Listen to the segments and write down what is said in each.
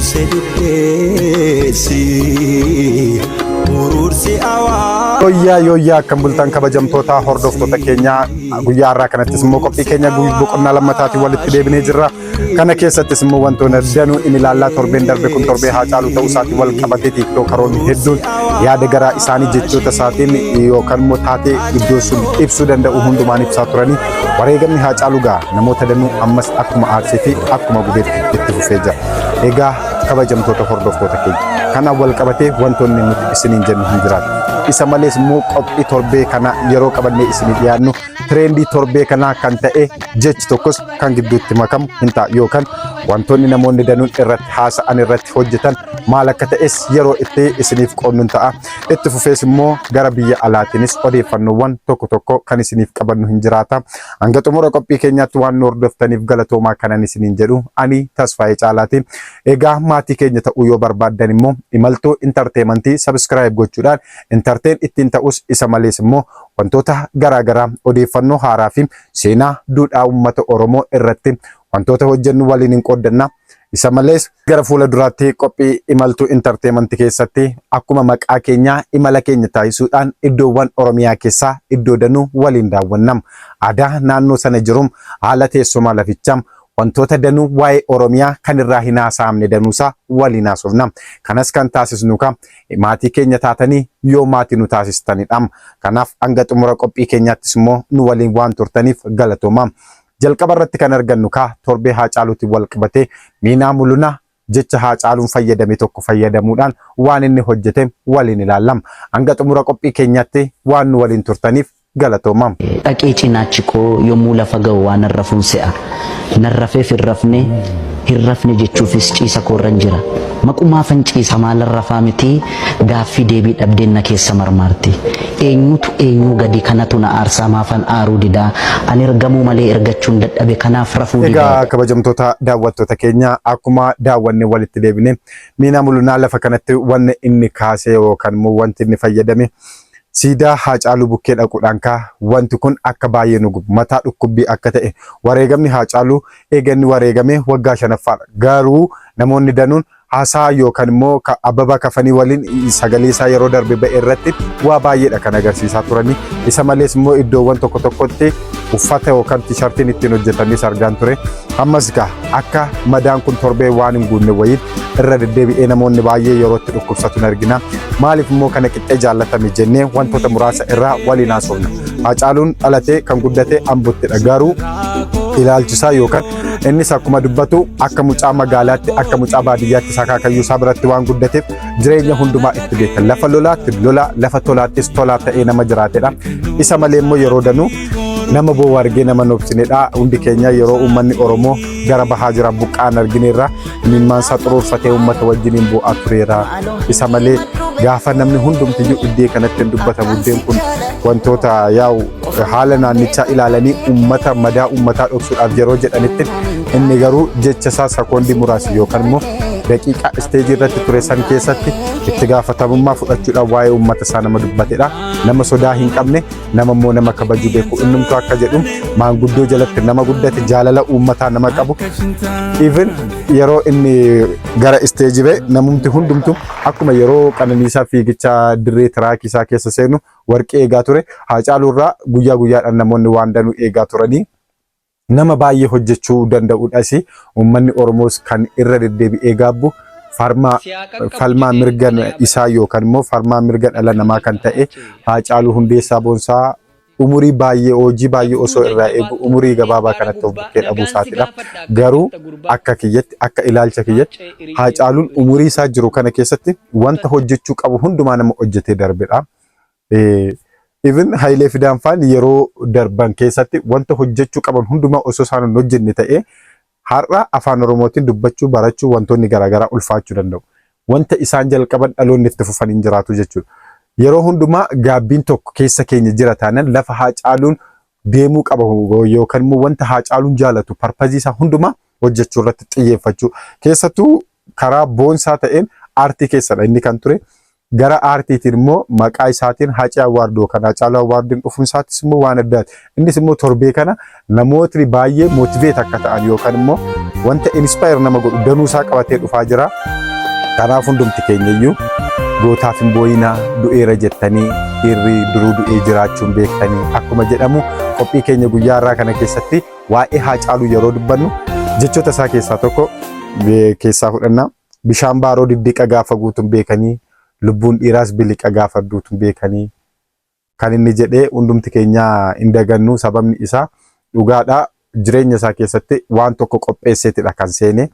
Ururse dhidheessi urursi awaa. Yooyyaa yooyyaa, akkam bultan kabajamtoota hordoftoota keenyaa? Guyyaa har'aa kanattis immoo qophii keenya boqonnaa lammataatiin walitti deebinee jirra. Kana keessattis immoo wantoota danuu in ilaallaa. Torbeen darbe kun torbee Haacaaluu ta'uu isaatiin wal qabatee tiiktookaroonni hedduun yaada garaa isaanii jechoota isaatiin yookaan immoo taatee iddoo sun ibsuu danda'u hundumaan ibsaa turanii, wareegamni Haacaaluu gaa namoota danuu ammas akkuma aarsee fi akkuma gubeetti itti fufee jira. Egaa kabajamtoota hordoftoota keenya, kanaan wal qabatee wantoonni nuti isiniin jennu hin jiraatu. Isa malees immoo qophii torbee kana yeroo qabannee isinii dhiyaannu trendii torbee kanaa kan ta'e jechi tokkos kan gidduutti makamu hin ta'a, yookaan wantoonni namoonni danuun irratti haasa'an, irratti hojjetan maal akka ta'es yeroo itti isiniif qoonnu ta'a. Itti fufees immoo gara biyya alaatiinis odeeffannoowwan tokko tokko kan isiniif qabannu hin jiraata. Hanga xumura qophii keenyaatti waan nu hordoftaniif galatoomaa kanan isiniin jedhu ani Tasfaayee Caalaati. Egaa maatii keenya ta'uu yoo barbaaddan immoo Imaltuu Entertainmentii subscribe gochuudhaan entertain ittiin ta'us, isa malees immoo wantoota garaagaraa, odeeffannoo haaraa fi seenaa duudhaa uummata Oromoo irratti wantoota hojjennu waliin hin qooddanna. Isa malees gara fuula duraatti qophii Imaltuu Entertainmentii keessatti akkuma maqaa keenyaa imala keenya taasisuudhaan iddoowwan Oromiyaa keessaa iddoo danuu waliin daawwannam. Aadaa naannoo sana jirum, haala teessuma lafichaa, wantoota danuu waa'ee Oromiyaa kan irraa hin haasa'amne danuusaa waliin haasofna. Kanas kan taasisnu ka maatii keenya taatanii yoo maatii nu taasistanidha. Kanaaf hanga xumura qophii keenyaattis immoo nu waliin waan turtaniif galatooma. Jalqaba irratti kan argannu kaa torbee Haacaaluutiin wal qabatee Miinaa Mulunaa jecha Haacaaluun fayyadame tokko fayyadamuudhaan waan inni hojjete waliin ilaallam. Hanga xumura qophii keenyaatti waan nu waliin turtaniif galatooma. Dhaqee cinaachi koo yommuu lafa ga'u waan rafuun se'a. Nan rafeef hin rafne, hin rafne jechuufis ciisa koorran jira. Maqumaafan ciisa, maalan rafaa miti, gaaffii deebii dhabdeen na keessa marmaarti. Eenyutu eenyuu gadi kanatu na aarsaa, maafan aaruu didaa? Ani ergamuu malee ergachuun dadhabe, kanaaf rafuu didaa. Egaa kabajamtoota daawwattoota keenya, akkuma daawwanne walitti deebine, Miinaa Mulunaa lafa kanatti wanni inni kaasee yookaan immoo wanti inni fayyadame siidaa Haacaaluu bukkee dhaquudhaan kaa wanti kun akka baay'ee nu gubu, mataa dhukkubbii akka ta'e. Wareegamni Haacaaluu eega inni wareegamee waggaa shanaffaadha. Garuu namoonni danuun haasaa yookaan immoo Abbabaa Kafanii waliin sagalee isaa yeroo darbe ba'e irratti waa baay'eedha kan agarsiisaa turanii. Isa malees immoo iddoowwan tokko tokkotti uffata yookaan T-shirtiin ittiin hojjetanis argaan ture. Ammas gaa akka madaan kun torbee waan hin guunne wayiin irra deddeebi'ee namoonni baay'ee yeroo itti dhukkubsatu hin argina. Maaliif immoo kana qixxee jaallatame jennee wantoota muraasa irraa waliin haasofna. Haacaaluun dhalatee kan guddate Ambottidha. Garuu ilaalchisaa yookaan innis akkuma dubbatu akka mucaa magaalaatti, akka mucaa baadiyyaatti isaa akaakayyuu isaa biratti waan guddateef jireenya hundumaa itti beeka. Lafa lolaatti lola, lafa tolaattis tolaa ta'ee nama jiraatedha. Isa malee immoo yeroo danuu nama boo'u argee nama nobsinedha. Hundi keenya yeroo uummanni Oromoo gara bahaa jiran buqqa'an argineerra. Imimmaan isaa xuruurfatee uummata wajjiniin boo'aa tureera. Isa malee gaafa namni hundumtiyyuu iddee kanatti hin dubbatamu. Iddeen kun wantoota yaa'u haala naannichaa ilaalanii uummata madaa uummataa dhoksuudhaaf yeroo jedhanitti, inni garuu jecha isaa sekoondii muraasa yookaan immoo daqiiqaa isteejii irratti ture san keessatti itti gaafatamummaa fudhachuudhaan waa'ee uummata isaa nama dubbatedha. Nama sodaa hin qabne, nama immoo nama kabajuu beeku, innumtuu akka jedhu maanguddoo jalatti nama guddate, jaalala uummataa nama qabu. Even yeroo inni gara isteejii ba'e namumti hundumtu akkuma yeroo Qananiisaa fiigicha dirree tiraakii isaa keessa seenu warqee eegaa ture. Haacaaluu irraa guyyaa guyyaadhaan namoonni waan danuu eegaa turanii, nama baay'ee hojjechuu danda'udhas. Uummanni Oromoos kan irra deddeebi'ee gaabbu falmaa mirga isaa yookaan immoo falmaa mirga dhala namaa kan ta'e Haacaaluu Hundeessaa Boonsaa umurii baay'ee, hojii baay'ee osoo irraa eegu umurii gabaabaa kanatti of bukkee dhabuu isaatidha. Garuu akka kiyyatti, akka ilaalcha kiyyatti, Haacaaluun umurii isaa jiru kana keessatti wanta hojjechuu qabu hundumaa nama hojjetee darbedha. Even Hayilee Fidaan faan yeroo darban keessatti wanta hojjechuu qaban hundumaa osoo isaan hin hojjenne ta'ee, har'a afaan Oromootiin dubbachuu, barachuu, wantoonni garaagaraa ulfaachuu danda'u. Wanta isaan jalqaban dhaloonni itti fufan hin jiraatu jechuudha. Yeroo hundumaa gaabbiin tokko keessa keenya jira taanaan lafa Haacaaluun deemuu qaba yookaan immoo wanta Haacaaluun jaalatu, purposeii isaa hundumaa hojjechuu irratti xiyyeeffachuu. Keessattuu karaa boonsaa ta'een aartii keessadha inni kan ture. Gara aartiitiin immoo maqaa isaatiin Hacee Award yookaan Haacaaluu Awardiin dhufuun isaattis immoo waan addaati. Innis immoo torbee kana namootni baay'ee motivate akka ta'an yookaan immoo wanta inspire nama godhu danuu isaa qabatee dhufaa jira. Kanaaf hundumti keenya iyyuu gootaaf hin boo'inaa du'eera jettanii dhiirri duruu du'ee jiraachuun beektanii akkuma jedhamu qophii keenya guyyaa har'aa kana keessatti waa'ee Haacaaluu yeroo dubbannu jechoota isaa keessaa tokko keessaa fudhanna. Bishaan baaroo diddiqa gaafa guutuun beekanii lubbuun dhiiraas biliqa gaafa duutuun beekanii kan inni jedhee hundumti keenya hin dagannu sababni isaa dhugaadha jireenya isaa keessatti waan tokko qopheesseetidha kan seene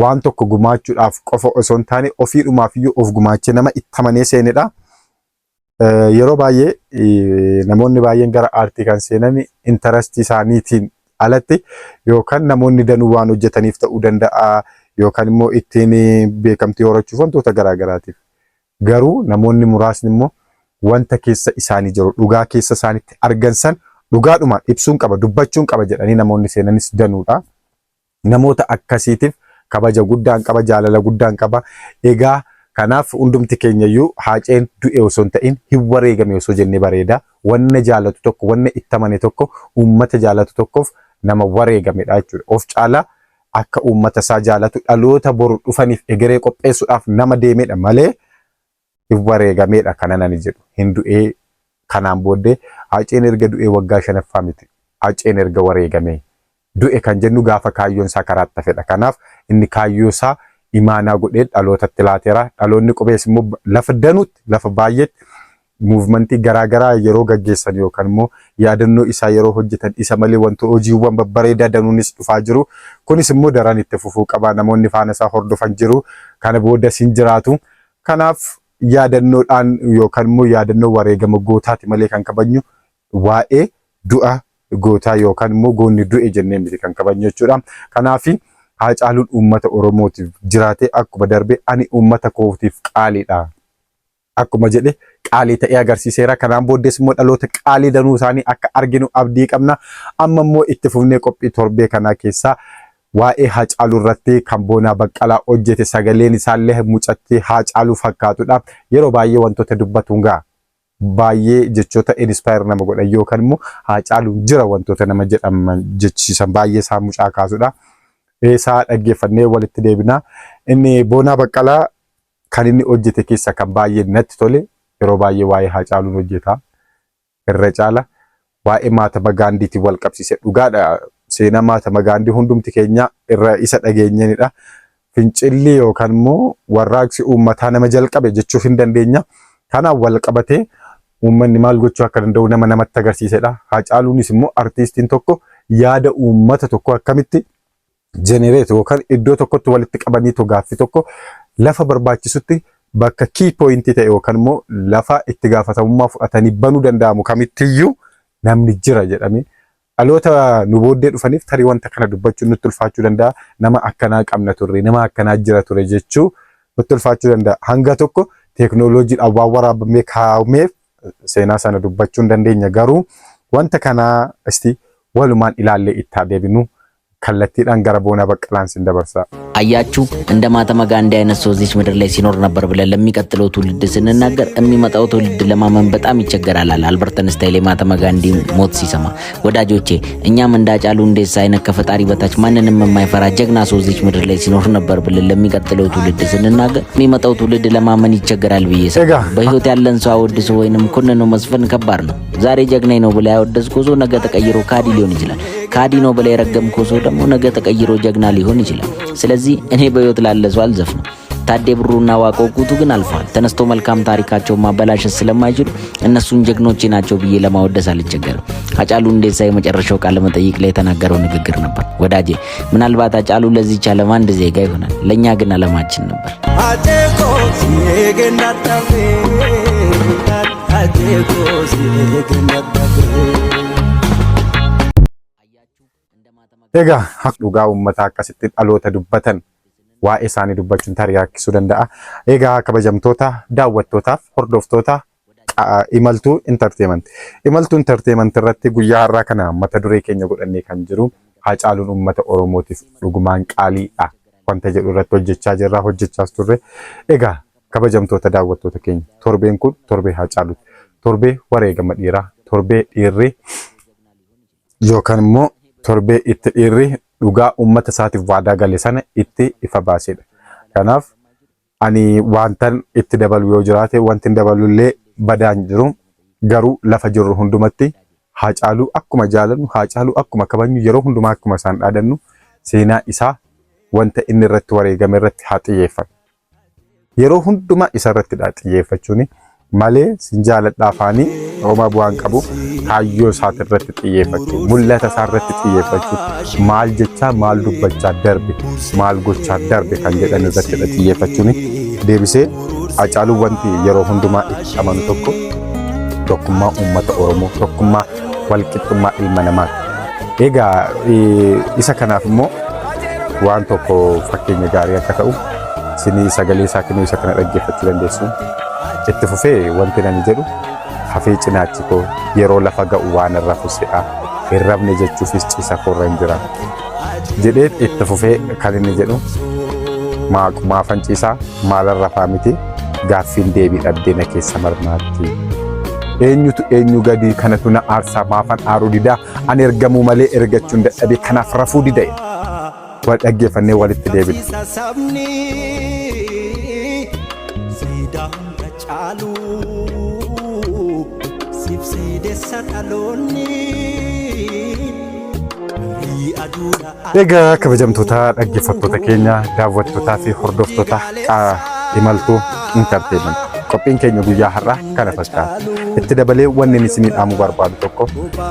waan tokko gumaachuudhaaf qofa osoo hin taane ofiidhumaaf iyyuu of gumaachee nama itti amanee seenedha. Yeroo baay'ee namoonni baay'een gara aartii kan seenan intarastii isaaniitiin alatti yookaan namoonni danuu waan hojjetaniif ta'uu danda'a yookaan immoo ittiin beekamtii horachuuf wantoota garaa garaatiif. Garuu namoonni muraasni immoo wanta keessa isaanii jiru dhugaa keessa isaanitti argan san dhugaadhuma ibsuun qaba dubbachuun qaba jedhanii namoonni seenanis danuudha. Namoota akkasiitiif kabaja guddaan qaba jaalala guddaan qaba. Egaa kanaaf hundumti keenyayyuu Haaceen du'e osoo hin ta'in hin wareegame osoo jennee bareeda. Wanna jaalatu tokko wanna itti amane tokko uummata jaalatu tokkoof nama wareegamedha jechuudha. Of caalaa akka uummata isaa jaalatu dhaloota boru dhufaniif egeree qopheessuudhaaf nama deemedha malee hin wareegamedha kanan ani jedhu. Hin du'ee kanaan booddee Haaceen erga du'ee waggaa shanaffaa miti. Haaceen erga wareegamee du'e kan jennu gaafa kaayyoon isaa karaatti hafedha. Kanaaf inni kaayyoo isaa imaanaa godhee dhalootatti laateera. Dhaloonni qubees immoo lafa danuutti lafa baay'eetti muuvimentii garaagaraa yeroo gaggeessan yookaan immoo yaadannoo isaa yeroo hojjetan isa malee wantoota hojiiwwan babbareedaa danuunis dhufaa jiru. Kunis immoo daran itti fufuu qaba. Namoonni faana isaa hordofan jiru. Kana boodas hin jiraatu. Kanaaf yaadannoodhaan yookaan immoo yaadannoo wareegama gootaati malee kan kabajnu waa'ee du'a gootaa yookaan immoo goonni du'e jennee miti kan kabajnu jechuudha. Kanaaf Haacaaluun uummata Oromootiif jiraatee akkuma darbe ani uummata kootiif qaaliidha. Akkuma jedhe qaalii ta'ee agarsiiseera. Kanaan booddees immoo dhaloota qaalii danuu isaanii akka arginu abdii qabna. Amma immoo itti fufnee qophii torbee kanaa keessaa waa'ee Haacaaluu irratti kan Boonaa Baqqalaa hojjete sagaleen isaallee mucattii Haacaaluu fakkaatudha. Yeroo baay'ee wantoota dubbatuun ga'a. Baay'ee jechoota inspire nama godhan yookaan immoo Haacaaluun jira wantoota nama jedhaman jechisiisan baay'ee isaa mucaa kaasudha. Isaa dhaggeeffannee walitti deebina. Inni Boonaa Baqqalaa kan inni hojjete keessa kan baay'ee natti tole yeroo baay'ee waa'ee Haacaaluun hojjeta. Irra caala waa'ee Maatama Gaandiitiin wal qabsiise dhugaadha. Seenaa Maatama Gaandii hundumti keenya irra isa dhageenyanidha. Fincilli yookaan immoo warraaqsi uummataa nama jalqabe jechuuf hin dandeenya. Kanaan wal qabatee uummanni maal gochuu akka danda'u nama namatti agarsiisedha. Haacaaluunis immoo artiistiin tokko yaada uummata tokko akkamitti jenereet yookaan iddoo tokkotti walitti qabanii gaaffii tokko lafa barbaachisutti bakka key point ta'e yookaan immoo lafa itti gaafatamummaa fudhatanii banuu danda'amu kamittiyyuu namni jira jedhamee dhaloota nu booddee dhufaniif tarii wanta kana dubbachuun nutti ulfaachuu danda'a. Nama akkanaa qabna turre, nama akkanaa jira ture jechuu nutti ulfaachuu danda'a. Hanga tokko teeknooloojiidhaan waan waraabamee kaa'ameef seenaa sana dubbachuu hin dandeenya. Garuu wanta kanaa isti walumaan ilaallee itti adeemnu kallattiidhaan gara Boonaa Baqqalaan sin dabarsa. አያችሁ እንደ ማህተማ ጋንዲ አይነት ሰው እዚች ምድር ላይ ሲኖር ነበር ብለን ለሚቀጥለው ትውልድ ስንናገር የሚመጣው ትውልድ ለማመን በጣም ይቸገራል አለ አልበርት አንስታይን የማህተማ ጋንዲ ሞት ሲሰማ። ወዳጆቼ እኛም እንደ ሃጫሉ ሁንዴሳ አይነት ከፈጣሪ በታች ማንንም የማይፈራ ጀግና ሰው እዚች ምድር ላይ ሲኖር ነበር ብለን ለሚቀጥለው ትውልድ ስንናገር የሚመጣው ትውልድ ለማመን ይቸገራል ብዬ ሰ Egaa በህይወት ያለን ሰው አወድሶ ወይንም ኮንኖ መዝፈን ከባድ ነው። ዛሬ ጀግናዬ ነው ብለህ ያወደስከው ሰው ነገ ተቀይሮ ካዲ ሊሆን ይችላል። ካዲ ነው ብለህ የረገምከው ሰው ደግሞ ነገ ተቀይሮ ጀግና ሊሆን ይችላል። ስለዚህ እኔ በህይወት ላለ ሰው አልዘፍንም። ታዴ ብሩና ዋቆ ጉቱ ግን አልፈዋል። ተነስቶ መልካም ታሪካቸውን ማበላሸት ስለማይችሉ እነሱን ጀግኖቼ ናቸው ብዬ ለማወደስ አልቸገርም። ሃጫሉ ሁንዴሳ የመጨረሻው ቃለ መጠይቅ ላይ የተናገረው ንግግር ነበር። ወዳጄ ምናልባት ሃጫሉ ለዚች ዓለም አንድ ዜጋ ይሆናል፣ ለእኛ ግን ዓለማችን ነበር። Egaa dhugaa uummataa akkasitti dhaloota dubbatan waa'ee isaanii dubbachuun tarii rakkisuu danda'a. Egaa kabajamtoota daawwattootaaf hordoftoota Imaltuu Entertainment. Imaltuu Entertainment irratti guyyaa har'aa kana mata duree keenya godhannee kan jiru Haacaaluun uummata Oromootiif dhugumaan qaaliidha wanta jedhu irratti hojjechaa jirra hojjechaas turre. Egaa kabajamtoota daawwattoota keenya torbeen kun torbee Haacaaluuti. Torbee wareegama dhiiraa, torbee dhiirri yookaan immoo torbee itti dhiirri dhugaa uummata isaatiif waadaa gale sana itti ifa baasedha. Kanaaf Ani wantan itti dabalu yoo jiraate, wanti hin dabalu illee badaan jiru, garuu lafa jirru hundumatti Haacaaluu akkuma jaalannu, Haacaaluu akkuma kabajnu, yeroo hundumaa akkuma isaan dhaadannu, seenaa isaa, wanta inni irratti wareegame irratti haa xiyyeeffannu. Yeroo hundumaa isa irratti dha xiyyeeffachuun malee sin jaaladha afaanii homaa bu'aan qabu. Kaayyoo isaati irratti xiyyeeffachuu, mul'ata isaa irratti xiyyeeffachuu, maal jechaa, maal dubbachaa darbe, maal gochaa darbe kan jedhan irratti dha xiyyeeffachuun. Deebisee Haacaaluu wanti yeroo hundumaa itti amanu tokko tokkummaa uummata Oromoo, tokkummaa, walqixxummaa ilma namaati. Egaa isa kanaaf immoo waan tokko fakkeenya gaarii akka ta'u isinii sagalee isaa kennuu isa kana dhaggeeffachuu dandeessu. Itti fufee wanti nani jedhu, hafee cinaachi koo yeroo lafa ga'u waan rafu se'a, hin rafne jechuufis ciisa koorra hin jira jedhee itti fufee kan inni jedhu, maaqumaafan ciisaa, maalan rafaa miti, gaaffiin deebii dhabdee na keessa marmaatti. Eenyutu eenyu gadi, kanatu na aarsaa, maafan aaruu didaa, ani ergamuu malee ergachuun dadhabee, kanaaf rafuu dida. Wal dhaggeeffannee walitti deebina. Sabni siidaan caalu siif siidessa dhaloonni aduudha. Egaa kabajamtoota dhaggeeffattoota keenya, daawwattootaa fi hordoftoota Imaltuu Entertainment. Qophiin keenya guyyaa har'aa kana fakkaata. Itti dabalee wanni inni isinii dhaamuu barbaadu tokko,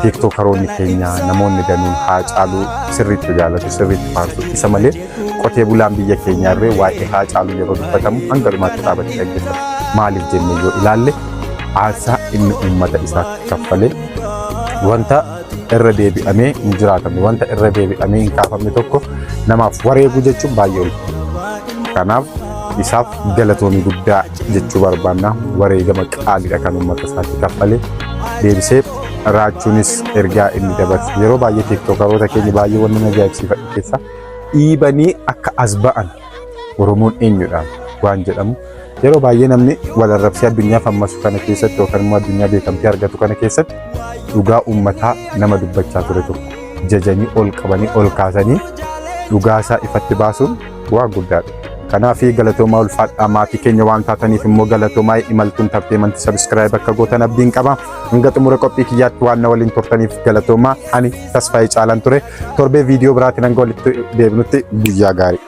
tiiktookaroonni keenya, namoonni danuun Haacaaluu sirriitti jaalatu, sirriitti faarsu. Isa malee qotee bulaan biyya keenyaa illee waa'ee Haacaaluu yeroo dubbatamu hanga dhumaatti dhaabatee dhaggeeffata. Maaliif jennee yoo ilaalle, aarsaa inni uummata isaatti kaffalee wanta irra deebi'amee hin jiraatamne, wanta irra deebi'amee hin kaafamne tokko namaaf wareeguu jechuun baay'ee ulfaata. Kanaaf isaaf galatoomii guddaa jechuu barbaanna. Wareegama qaaliidha kan uummata isaatti kaffale. Deebisee raachuunis ergaa inni dabarse. Yeroo baay'ee tiiktookaroota keenya baay'ee wanni na ajaa'ibsiifadhu keessaa, dhiibanii akka as ba'an, Oromoon eenyudha waan jedhamu, yeroo baay'ee namni wal arrabsee addunyaa fammasu kana keessatti yookaan immoo addunyaa beekamtii argatu kana keessatti, dhugaa uummataa nama dubbachaa ture tokko jajanii ol qabanii ol kaasanii dhugaa isaa ifatti baasuun waan guddaadha. Kanaaf galatoomaa, ulfaadhaa. Maatii keenya waan taataniif immoo galatoomaa. Imaltuun Entertainment subscribe akka gootan abdiin qaba. Hanga xumura qophii kiyyaatti waan na waliin turtaniif galatoomaa. Ani Tasfaayee Caalaan ture. Torbee viidiyoo biraatiin hanga walitti deebinutti guyyaa gaarii.